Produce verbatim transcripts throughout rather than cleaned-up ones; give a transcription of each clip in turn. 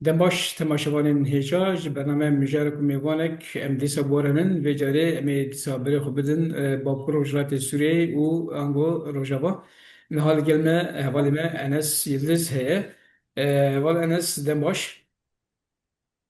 Dem baş temaşevanên hêja, ji bername Mijarek û Mêvanek em dîsa bi we re nin. Vê carê em ê dîsa berê xwe bidin, e, Bakur Rojhilatê Sûriyeyê û ango Rojava. Niha li gel me hevalê me Enes Yildiz heye. E, heval Enes, dem baş.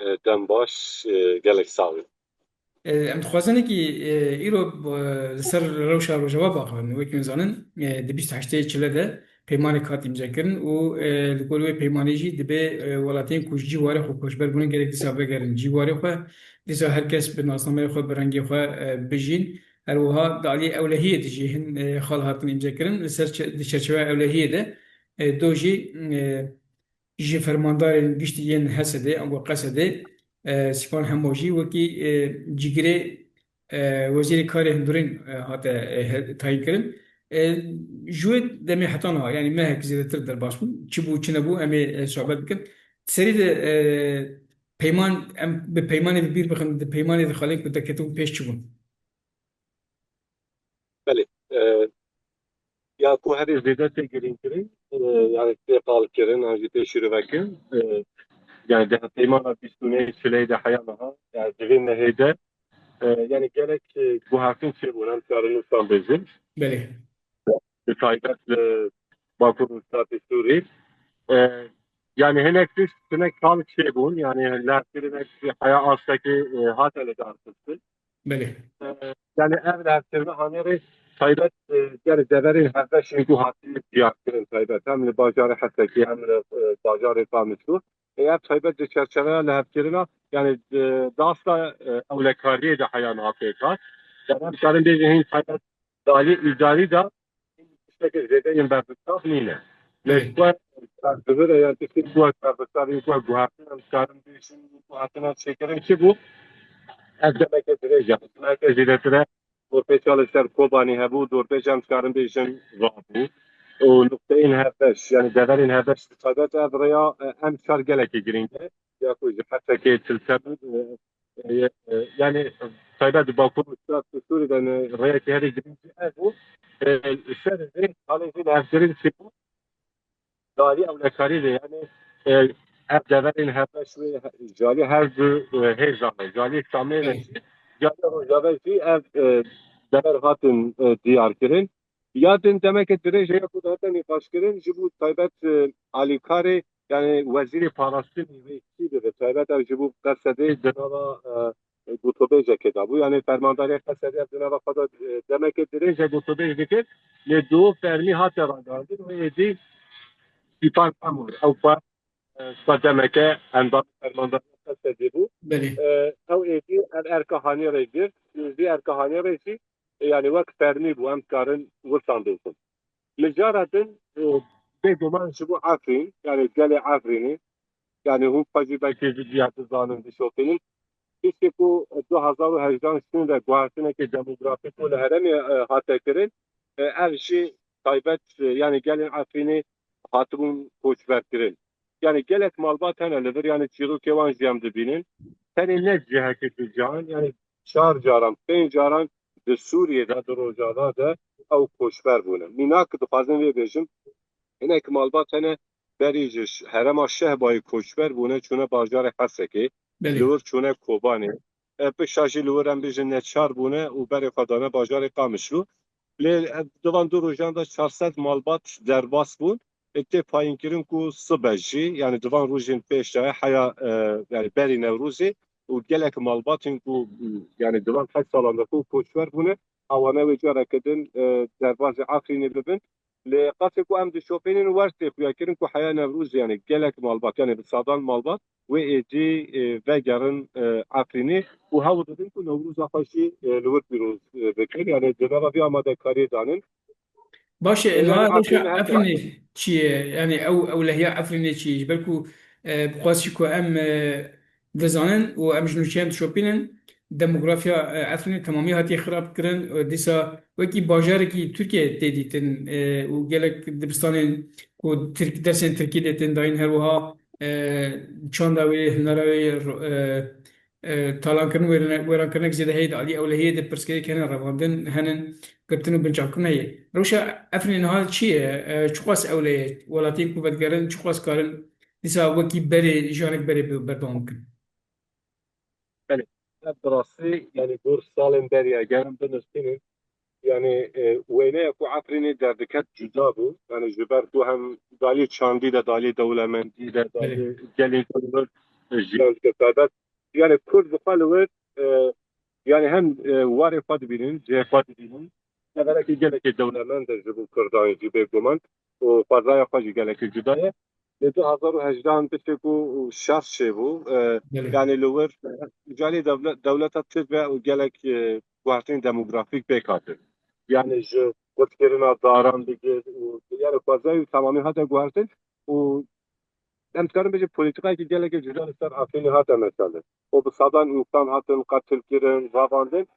E, dem baş, e, gelek sax bî. E, em dixwazin ki, e, îro, e, li ser rewşa Rojava biaxivin. Wekî em zanin, e, di bîst heştê çile de peymanek hat îmzekirin û, e, li gor wê peymanê jî dibê, e, welatên ku ji cî warê xwe koçber bûne gelek dîsa vegerin cî warê xwe. Dîsa her kes bi nasnameyê xwe, bi rengê xwe, e, bijîn. Her wiha di aliyê ewlehiyê de jî hin, e, xal hatin îmzekirin. Li ser çe-, di çerçeveya ewlehiyê de, e, do jî, e, ji fermandarên giştî yên H S D'ê, ango Q S D'ê, e, Sîpan Hemo jî wekî, e, cîgirê, e, Wezîrê Karê Hundirîn, e, hate, e, he-, tayîn kirin. E, ji wê demê heta niha, yanî mehek zêdetir derbas bû. Çi bû, çi nebû, em ê, e, sohbet bikin. Serî de, e, peyman, em bi peymanê bi bîr bixin, di peymanê de xalên ku derketibûn pêş çi bûn? Belê. E, ya ku herî zêde tê girîngkirin, e, yani tê qalkirin, an jî tê şîrovekirin. E, yani di peymana bîst û nehê çileyê de heya niha, yani di vê nehê de, e, yani gelek, e, guhertin çêbûn, em dikarin wisa bêjin. Belê. Bi taybet li Bakur Rojhilatê Sûrî. E, yani hinek tişt, hinek kal çêbûn, yani lehkirinek heya astekê, e, hate lidarxistin. Belê. E, yani ev lehevkirina hanê rê taybet, e, yani deverên hevbeşên ku hatî diyarkirin taybet. Hem li bajarê Hesekê hem li, e, bajarê Qamişlo. E, ev taybet di çerçeveya lehevkirina, yani, e, dasta, e, ewlekariyê de heya niha pêk hat. Yani em karin bêjin hîn taybet di alî îdarî de tiştekê zêde yên berbiçav nîne. Lê Belê. ku ev berbiçav, yani tiştê ku ev berbiçav, ku ev guhertin em karin bêjin, ku hatina çêkirin çi bû? Ev demeke dirêj e. Demeke zêdetir e. Dorpêça li ser Kobanê hebû, dorpêç em dikarin bêjin rabû. Û nuqteyên hevbeş, yani deverên hevbeş, bi taybet ev rêya, e, em çar gelekî girîng e. Ya ku ji Hesekê Til Temin, e, e, e, yani taybet di Bakur û Rojhilat Sûrî de ne rêyekî herî girîng jî ev bû. E, li ser vê halê jî lihevkirin çêbû. Ji alî ewlekarî de, yani, e, ev deverên hevbeş wê, ji alî her du, e, hêzan e, ji alî Şamê ve Belê. jî, ji alî Rojavê jî ev, e, dever hatin, e, diyar kirin. Ya din demeke dirêj e ya ku dihate nîqaşkirin, ji bo taybet, e, alîkarê, yani wezîrê parastinê wê kî dibe, taybet ev ji bo Q S D'ê di nava, e, gotobêjekê de bû. Yani fermandarê Q S D'ê ev di nava xwe de, e, demeke dirêj e gotobêj dikir. Lê di fermî hate ragihandin û êdî Sîpan Hemo, ew xwe, e, xwe demeke endamê fermandarê Q S D'ê bû. Belê. E, ew êdî ev erka hanê rê girt. Û vî erka hanê rê jî, e, yani wek fermî bû, em dikarin wisa bêjin. Mijara din, e, bêguman ji bo Efrîn, yani gelê Efrînê, yani hûn xwe jî belkî ji diya dizanin, dişopînin. Piştî ku du hezar û hejdehan şûn de guhertinekê demografîk û li herêmê, e, hate kirin, e, ev jî taybet, e, yani gelên Efrînê hatibûn koçberkirin. Yani gelek malbat hene li vir, yani çîrokê wan jî em dibînin. Tenê ne cihekê, tu cihan, yani çar caran, pênc caran di Sûriyê de, di Rojava de ew koçber bûne. Mînak dixwazim vê bêjim, hinek malbat hene berî ji ş-, herêma Şehbayê koçber bûne, çûne bajarê Hesekê, Belê. li wir çûne Kobanê. E, pişta jî li wir em bêjin neçar bûne û berê xwe dane bajarê Qamişlo. Lê, e, di van du rojan de çar sed malbat derbas bûn. E, tê payînkirin ku sibe jî, yani di van rojên pêş de heya, e, yani berî Newrozê û gelek malbatên ku, yani di van heşt salan de ku koçber bûne, ewana wê careke din, e, derbazê Efrînê bibin. Lê qasê ku em dişopînin wer tê xuyakirin ku heya Newrozê, yani gelek malbat, yani bi sadan malbat wê êdî, e, vegerin, e, Efrînê û hewl didin ku Newroza xwe jî, e, li wir pîroz, e, bikin. Yani di nava vê amadekariyê danin. Baş e, E, yani niha rewşa Efrînê her Efrînê çi ye? Yani ew, ewlehiya Efrînê çi ye? Ji ber ku, e, bi qasî ku em, e, dizanin û em ji nûçeyan dişopînin, demografiya, e, Efrînê temamî hatiye xirabkirin. E, dîsa wekî bajarekî Tirkiyeyê tê dîtin, e, û gelek dibistanên ku Tirk-, dersên Tirkî dê tên dayîn, her wiha, e, çanda wê, hunera wê, e, e, talankirin, wêrene-, wêrankirinek zêde heye di alî ewlehiyê de pirsgirêk hene, revandin henin, girtin û binçavkirin heye. Rewşa Efrînê niha çi ye? E, çiqas ewle ye? Welatiyên ku vedigerin çiqas karin dîsa wekî berê, jiyanek berê bi-, berdewam bikin. Belê. Ev bi rastî, yanî, gor salên berî eger em binirxînin, yanî, e, wêneya ku Efrînê derdiket cuda bû. Yanî, ji ber ku hem dalî çandî de, dalî dewlemendî de, dalî Belê. gelên ku li vir, e, jiyan dike taybet. Yanî, Kurd bi xwe li wir, e, yanî, hem, e, warê xwe dibînin, cihê xwe dibînin. Severekî gelekî dewlemend e ji bo Kurdan jî bêguman û xwezaya xwe jî gelekî cuda ye. Lê du hezar û hejdehan tiştê ku şer çêbû, e, Belê. yanî li wir, e, carî dewle-, dewleta Tirk ve û gelek, e, guhertinên demografîk pêk hatin. Yanî ji qirkirina daran bigir û yanî xwezayê û temamî hate guhertin û em dikarin bêjin polîtîkayekî gelekî cuda li ser Efrînê hate meşandin. Û bi sedan însan hatin qetilkirin, revandin.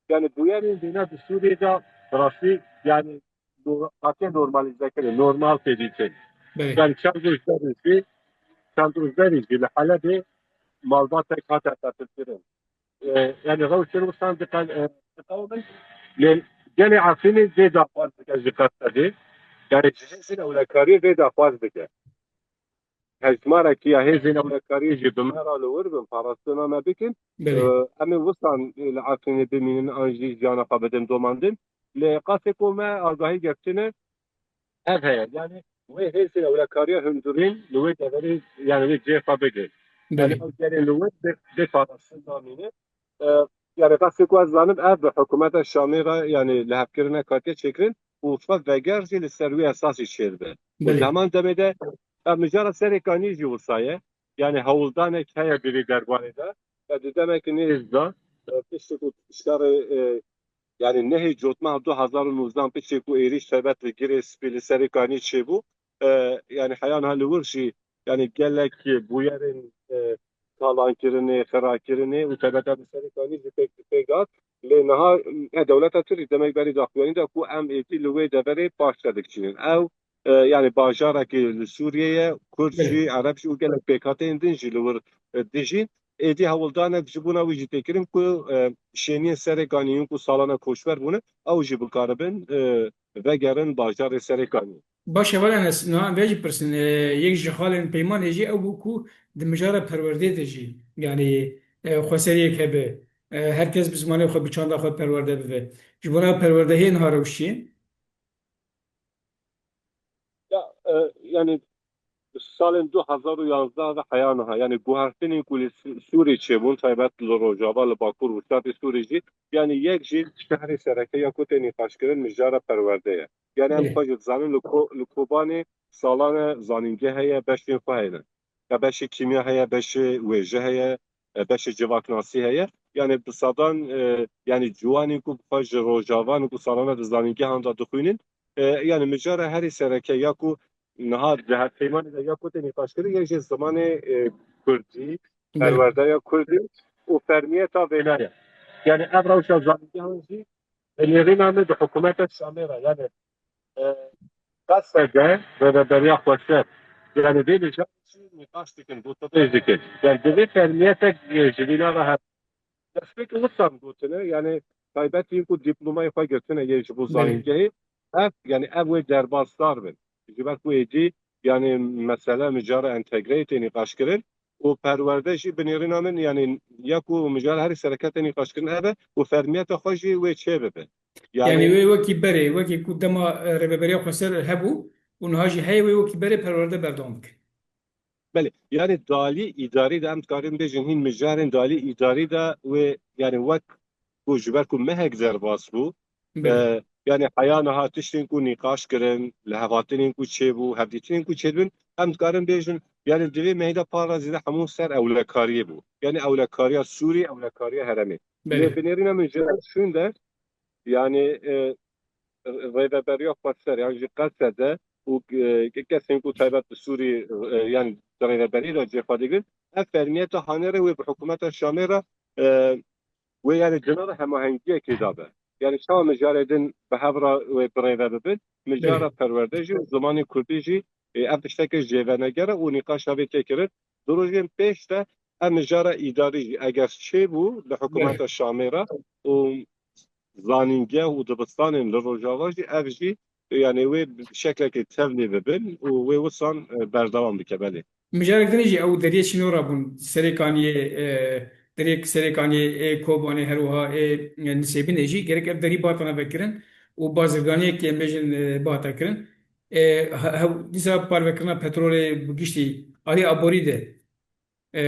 Yanî bûyerên vêna di Sûriyê de bi rastî yanî nor-, hatiye normalîzekirin, normal tê dîtin. Belê. Yanî çend roj berî jî, çend roj berî jî li Helebê malbatek hate qetilkirin. E, yanî rewşên wisa diqe-, e, diqewimin. Lê gelê Efrînê zêde xwaz dike ji Qesedê. Yanî ji hêzên ewlekariyê zêde xwaz dike. Hejmarekî ya hêzên ewlekariyê jî bi me re li wir bin, parastina me bikin. Belê. Em ê wisan li Efrînê bimînin an jî jiyana xwe bidin domandin. Lê qasê ku me agahî girtine ev heye. Yanî wê hêzên ewlekariya hundirîn li wê deverê, yanî wê cihê xwe bigrin. Yanî Belê. ew gelên li wir bê, bê parastin namîne. E, yanî qasê ku ez zanim ev bi hikûmeta Şamê re, yanî lihevkirinek hatiye çêkirin û xwe veger jî li ser wî esasî çêdibe. Û Belê. di heman demê de ev mijara Serêkaniyê jî wisa ye. Yanî hewldanek heye di vî derbarê de. Ya di demeke nêz de, e, piştî ku şerê, e, yanî nehê Cotmeha du hezar û nozdehan piştî ku êrîş taybet li Girê Spî li Serêkaniyê çêbû, e, yanî heya niha li wir jî, yanî gelek bûyerên, e, talankirinê, xirakirinê û taybet li Serêkaniyê jî pêk, pêk hat. Lê niha, e, dewleta Tirk demek berî daxuyanî da ku em êdî li wê deverê paşde dikişînin. Ew, e, yanî bajarekî li Sûriyê ye, Kurd Belê. jî, Ereb jî û gelek pêkhateyên din jî li wir, e, dijîn. Êdî hewldanek ji bona wî jî tê kirin ku, e, şêniyên Serêkaniyê yên ku salane koçber bûne, ew jî bikaribin, e, vegerin bajarê Serêkaniyê. Baş e, heval Enes, niha em vê jî pirsin, e, yek ji xalên peymanê jî ew bû ku di mijara perwerdê de jî, yanî, e, xweseriyek hebe, e, her kes bi zimanê xwe, bi çanda xwe perwerde bibe. Ji bona perwerdehiyê niha rewş çi ye? Ya, e, yanî, salên du hezar û yanzdeh ve heya niha, yanî guhertinên ku li Sû-, Sûrî çêbûn, taybet li Rojava, li Bakur û Rojhilatê Sûrî jî, yanî yek jî şehrê sereke ya ku tê nîqaşkirin mijara perwerde ye. Yanî em Belê. xwe jî dizanin li Ko-, li Kobanê salane zanîngeh heye, beşên xwe hene. Ya beşê kîmya heye, beşê wêje heye, e, beşê civaknasî heye. Yanî bi sedan, e, yanî ciwanên ku bi xwe ji Rojavan û ku salane di zanîngehan de dixwînin, e, yanî mijara herî sereke ya ku niha di hevpeymanê de ya ku tê nîqaşkirin ya jî zimanê, e, kurdî, Belê. perwerdeya kurdî û fermiyeta vêna ye. Yanî ev rewşa zanîngehan jî Nêrîna min bi hikûmeta Şamê re, yanî, e, Qesede, Rêveberiya Xweser, yanî vê mijarê jî nîqaş dikin, gotûbêj dikin. Yanî divê fermiyetek, e, ji vîna re hebe. Destpêkê wisa em gotine, yanî taybet yên ku dîplomayê xwe girtine yê ji bo Belê. zanîngehê, ev, yanî ev wê derbasdar bin. Ji ber ku êdî, yanî mesele mijara entegreyê tê nîqaşkirin û perwerde jî bi nêrîna min, yanî ya ku mijara herî sereke tê nîqaşkirin ev e û fermiyeta xwe jî wê çêbibe. Yanî Yanî wê wekî berê, wekî ku dema, e, Rêveberiya Xweser hebû û niha jî heye, wê wekî berê perwerde berdewam bike. Belê, yanî dalî îdarî de em dikarin bêjin hîn mijarên dalî îdarî de wê, yanî wek ku ji ber ku mehek derbas bû, Belê. e, yanî heya niha tiştên ku nîqaş kirin, li hev hatinên ku çêbû, hevdîtinên ku çêdibin, em dikarin bêjin, yanî di vê mehê de par re zêde hemû ser ewlekariyê bû. Yanî ewlekariya Sûrî, ewlekariya herêmê. Belê. Lê bi nêrîna min ji şûn de, yanî, e, rêveberiya xweser, yan jî Qesede û, e, kesên ku taybet bi Sûrî, e, yan di rêveberî re cê xwe digrin, ev fermiyeta hanê re wê bi hikûmeta Şamê re, e, wê, yanî, cina re hemahengiyekê dabe. Yanî çawa mijarê din bi hev re wê birêve bibin, mijara Belê. perwerde jî û zimanê kurdî jî, e, ev tişteke jêveneger e û nîqaşa vê tê kirin. Di rojên pêş de ev mijara îdarî jî eger çêbû li hikûmeta Belê. Şamê re û zanîngeh û dibistanên li Rojava jî ev jî, yanî wê bi şeklekê tevlî bibin û wê wisan, e, berdewam bike, belê. Mijarek din jî ew deriyê sînora bûn. Serê Kaniyê, e, deriyê Serê Kaniyê, ê Kobanê, her wiha ê, e, Nisêbînê jî gerek ev derî bihatana vekirin û bazirganiyek ên bêjin, e, bihata kirin. E, he-, hew-, dîsa parvekirina petrolê bi giştî alî aborî de, e,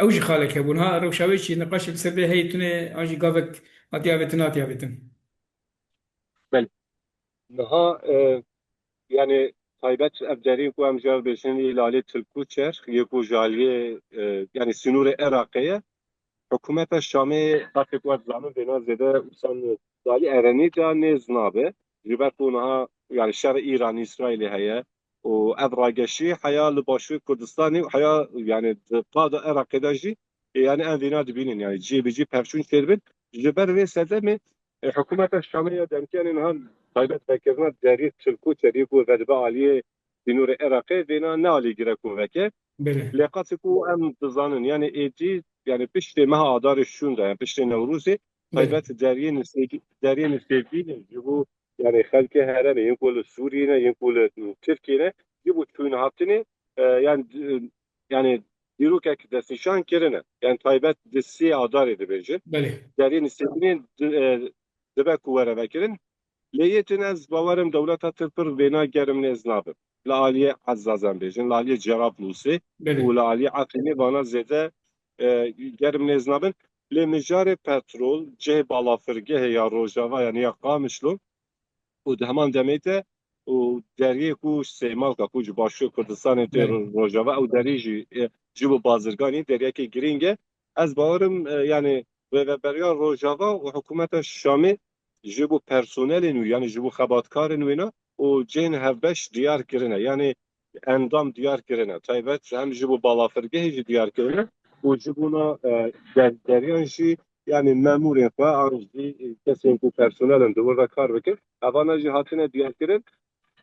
ew jî xalek hebûn. Ha, rewşa wê çi niqaşê li ser vê heye tune an jî gavek hatiye avêtin, natiye avêtin? Belê. Niha, e, yani taybet ev derî ku em jî bêjin, î li alî Tilkûçer, yê ku ji aliyê, e, yani sînorê Iraqê ye. Hikûmeta Şamê, qasê ku ez zanim, vêna zêde wisa li alî Erenî de nêz nabe. Ji ber ku niha, yani şerê Îran-Îsraîlê heye û ev rageşî heya li Başûrê Kurdistanê û heya, yani di qada Iraqê de jî, e, yani em vêna dibînin, yani cihê bi cî pevçûn çêdibin. Ji ber vê sedemê, e, hikûmeta Şamê ya demkî, yani niha taybet vekirina deriyê Tilkûçerê ku vedibe aliyê sînorê Iraqê, vêna ne alîgire ku veke. Belê. Lê qasê ku em dizanin, yani êdî, yani piştê meha Adarê şûnda, yani piştê Newrozê, Belê. taybet deriyê Nisêbî-, deriyê Nisêbînê ji bo, yani xelkê herêmê, yên ku li Sûriyê ne, yên ku li Tirkiyê ne, ji bo çûn hatinê, e, yani, e, yani dîrokek destnîşan kirine. Yani taybet di sê Adarê dibêjin. Belê. Deriyê Nisêbînê di-, e, dibe ku were vekirin. Lê yê din ez bawerim dewleta Tirk pir vêna germ nêz nabin. Li aliyê Ezaz em bêjin, li aliyê Cerablusê Belê. û li aliyê Efrînê vana zêde, e, germ nêz nabin. Lê mijarê petrol, cihê balafirgehê ya Rojava, yani ya Qamişlo, û di heman demê de û deriyê ku Sêmalka ku ji Başûrê Kurdistanê tê Belê. Rojava, ew derî jî, e, ji bo bazirganî deriyekê girîng e. Ez bawerim, e, yani Rêveberiya Rojava û hikûmeta Şamê ji bo personelên wî, yani ji bo xebatkarên wêna û cihên hevbeş diyar kirine. Yani endam diyar kirine. Taybet hem ji bo balafirgehê jî diyar kirine û ji bona, e, der-, deriyan jî, yani memûrên xwe an jî kesên ku personel in di wir de kar bikin, evana jî hatine diyar kirin.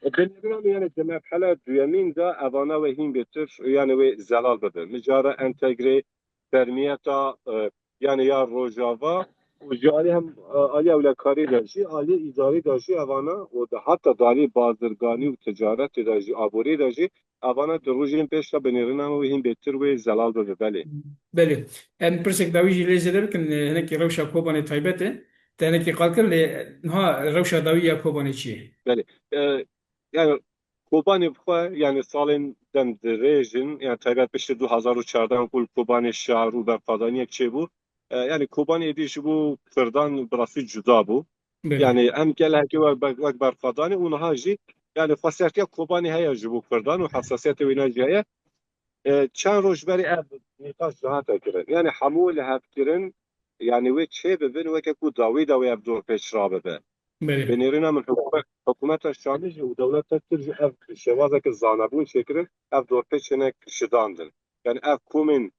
Binêrin em, yani di merhela duyemîn de evana wê hîn bêtir, yani wê zelal bibe. Mijara entegrê fermiyeta, e, yani ya Rojava û ji alî hem, e, alî ewlekarî de jî, alî îdarî de jî evana û de heta di alî bazirganî û ticaretê de jî, aborî de jî evana di rojên pêş de binêrin em wê hîn bêtir wê zelal bibe, belê. Belê. Em pirsek dawî jî lê zêde bikin, e, hinekî rewşa Kobanê taybet e. Te hinekî qal kir, lê niha rewşa dawî ya Kobanê çi ye? Belê. E, yani Kobanê bi xwe, yani salên dem dirêj in, yani taybet piştî du hazar û çardeh ku li Kobanê şar û berxwedaniyek çêbû. E, yani Kobanê êdî ji bo Kurdan bi rastî cuda bû. Belê. Yani em gelekî wek, wek berxwedanê û niha jî, yani xwesertiya Kobanê heye ji bo Kurdan û hesasiyetê wêna jî heye. E, çend roj berê ev nîqaş dihate kirin. Yani hemû lihevkirin, yani wê çê bibin, weke ku dawî dawî ev dorpêç rabibe. Belê. Binêrîna min hikûmet-, hikûmeta Şamê jî û dewleta Tirk jî ev şêwazeke zanebûn çêkirin, ev dorpêç hinek şidandin. Yani ev komên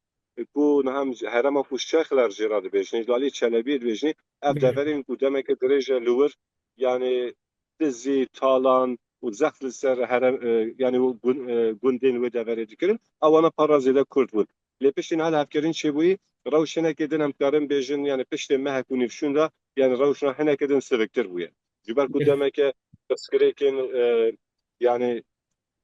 ku niha em ji herêma ku Şêxler jê re dibêjin, ji alî Çelebiyê dibêjin, ev Belê. deverên ku demeke dirêj e li wir, yani dizî, talan û zehf li ser herem, e, yani û gun-, e, gundên wê deverê dikirin, ewana para zêde kurt bûn. Lê piştî niha lihevkirin çêbûyî, rewş hinekê din em dikarin bêjin, yani piştê mehek û nîvşûn de, yani rewşa hinekê din siviktir bûye. Ji ber ku Belê. demeke pirsgirêkên, e, yani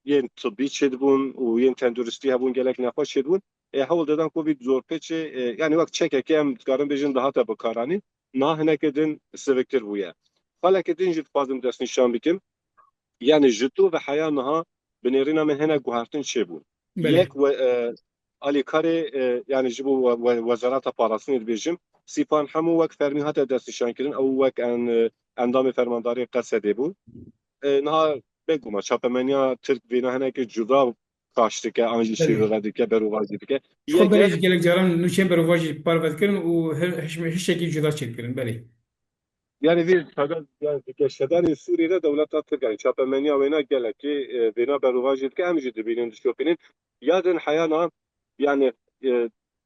yên tibbî çêdibûn û yên tenduristî hebûn gelek nexweş çêdibûn. E, hewl didan ku vî zorpêçê, e, yani wek çekekê em dikarin bêjin dihate bikaranîn, niha hinekê din siviktir bûye. Xalekê din jî dixwazim destnîşan bikim. Yani ji tu ve heya niha binêrîna min hinek guhertin çêbûn. Belê. Yek we, e, alîkarê, e, yani ji bo we, we, Wezareta Parastinê dibêjim, Sîpan Hemo wek fermî hate destnîşankirin, ew wek en, e, endamê fermandarê Qesedê bû. E, niha bêguman çapemeniya Tirk vêna hinekî cuda kaş dike, an jî Belê. şîrove dike, berovajî dike. Xwe Yek berê yek jî gelek caran nûçeyên berovajî parve dikirin û hi-, hiş-, hiştekî cuda çêdikirin, belê. Yani vî taybet, yani di geşedanê Sûriyê de dewleta Tirk, yani çapemeniya wêna gelekî, e, vêna berovajî dike, em jî dibînin, dişopînin. Ya din heya niha, yani, e,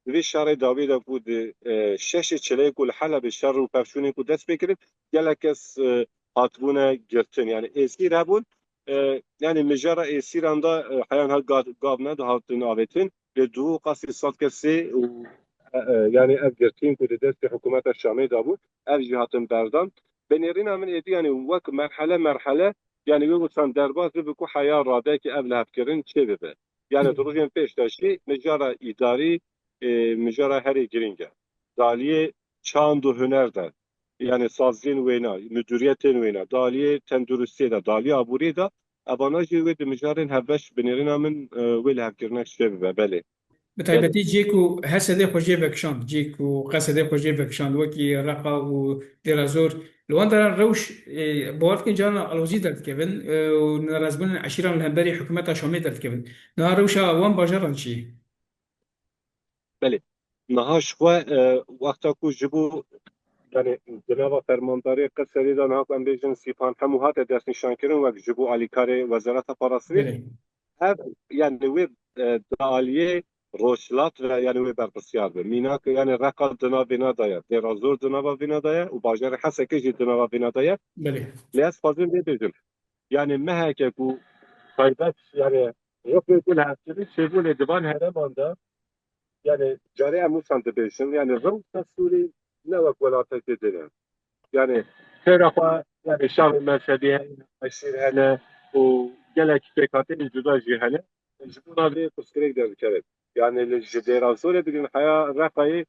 di vî şerê dawî de ku di, e, şeşê çileyê ku li Helebê şer û pevçûnên ku dest pê kirin, gelek kes, e, hatibûne girtin. Yani êsîr hebûn, e, yani mijara êsîran de, e, heya niha ga-, gav nedihatin avêtin. Lê du qasî sed kesê û, e, e, yani ev girtiyên ku di destê hikûmeta Şamê de bû, ev jî hatin berdan. Binêrîna min êdî, yani wek merhele merhele, yani wê wisa derbas bibe ku heya radeyekê ev lihevkirin çêbibe. Yani di rojên pêş de jî mijara îdarî, e, mijara herî girîng e. Di aliyê çand û huner de, yani saziyên wêna, midûriyetên wêna, di aliyê tenduristiyê de, di aliyê aboriyê de, evana jî wê di mijarên hevbeş binêrîna min, e, wê lihevkirinek çêbibe, belê. Bi taybetî cihê ku her sedê xwe jê vekişand, cihê ku qesedê xwe jê vekişand, wekî Reqa û Dêrazor, li wan deran rewş, e, bawer dikin carna alozî derdikevin, e, û nerazbûnên eşîran li hemberî hikûmeta Şamê derdikevin. Niha rewşa wan bajaran çi ye? Belê. Niha ji xwe, e, wexta ku ji bo, yani di nava fermandariyê Qesedê de niha ku em bêjin Sîpan hemû hate destnîşankirin wek ji bo alîkarê Wezareta Parastinê. Belê. Ev, yani wê, e, di aliyê Rojhilat ve yani wê berpirsiyar be. Mînak, yani Reqa di nav vêna de ye, Dêrazor di nava vêna de ye û bajarê Hesekê jî di nava vêna de ye. Belê. Lê ez xwazim vê bêjim. Yani meheke ku taybet, yani rifê ku lihevkirin çêbû lê di van herêman de, yani carê em wisa dibêjin, yani rewşa Sûrî ne wek welatekê din e. Yani xêra xwe, yani şahê mezhebî hene, eşîr hene û gelek pêkhateyên cuda jî hene. Ji bona vê pirsgirêk derdikeve. Yani li ji Dêrazorê bigrin heya Reqayê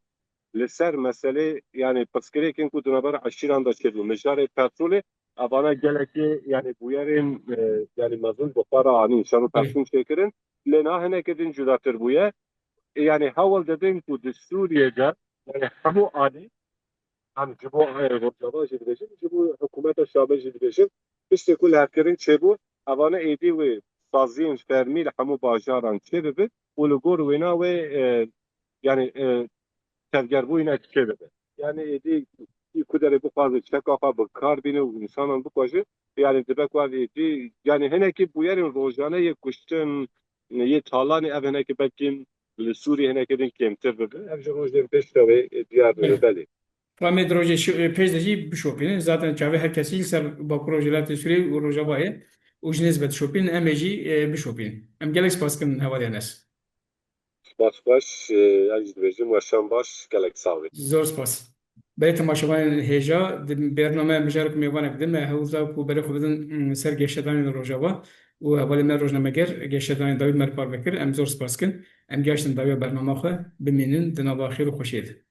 li ser meselê, yani pirsgirêkên ku di navbera eşîran de çêbû, mijarê petrolê, evana gelekê yani bûyerên, e, yani mezin bi xwe re anîn, şer û Belê. Pevçûn çêkirin. Lê niha hinekê din cudatir bûye. E, yani hewl didin ku di Sûriyê de, yani hemû alî, em ji bo, e, Rojava jî dibêjin, ji bo hikûmeta Şamê jî dibêjin, tiştê ku lihevkirin çêbû, evane êdî wê saziyên fermî li hemû bajaran çêbibin û li gor wêna wê, e, yani, e, tevgerbûyînek çêbibe. Yani êdî ku derê bixwaze çeka xwe bi kar bîne û însanan bikuje, yani dibe ku ev êdî, yani hinekî bûyerên rojane yê kuştin, yê talanê ev hinekî belkî li Sûriyê hinekî din kêmtir bibe. Ev ji rojên pêş de wê diyar dibe, Belê. Belê. Ramê di rojê şi-, pêş de jî bişopînin. Zaten çavê her kesî li ser Bakur Rojhilatê Sûriyê û Rojavayê û ji nêz ve dişopînin, em ê jî, e, bişopînin. Em gelek spas dikin hevalê Enes. Spas xweş, e, ez jî dibêjim weşan baş, gelek sax bî. Zor spas. Belê temaşevanên hêja, di bernameya mijarek mêvanek de me hewl da ku berê xwe bidin, mm, ser geşedanên Rojava û hevalê me rojnameger geşedanên dawî me li parve kir. Em zor spas dikin. Em gihaştin dawiya bernama xwe, bimînin di nava xêr û xweşiyê de.